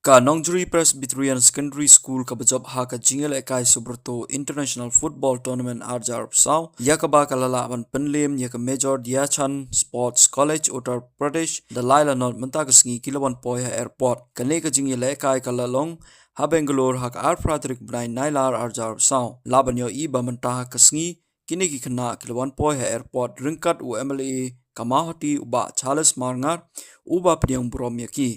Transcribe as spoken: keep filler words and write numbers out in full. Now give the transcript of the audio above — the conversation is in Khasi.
Ka Nongjri Presbyterian Secondary School kaba jop ha ka jingïalehkai Subrata International Football Tournament arjar saw, ïa kaba ka la lah ban pynlem ïa ka Major Dhyanchandji Sports College, Uttar Pradesh, da lai lanot mynta ka sngi ki la wan poi ha airport. Kane ka jingïalehkai ka la long ha Bangalore ha ka arphew tarik bnai Nailar arjar saw. Lah ban ïohi ba mynta ka sngi kine ki khynnah ki la wan poi ha airport ryngkat u M L A ka Mawhati u Bah Charles Marngar, uba pdiang burom ïa ki.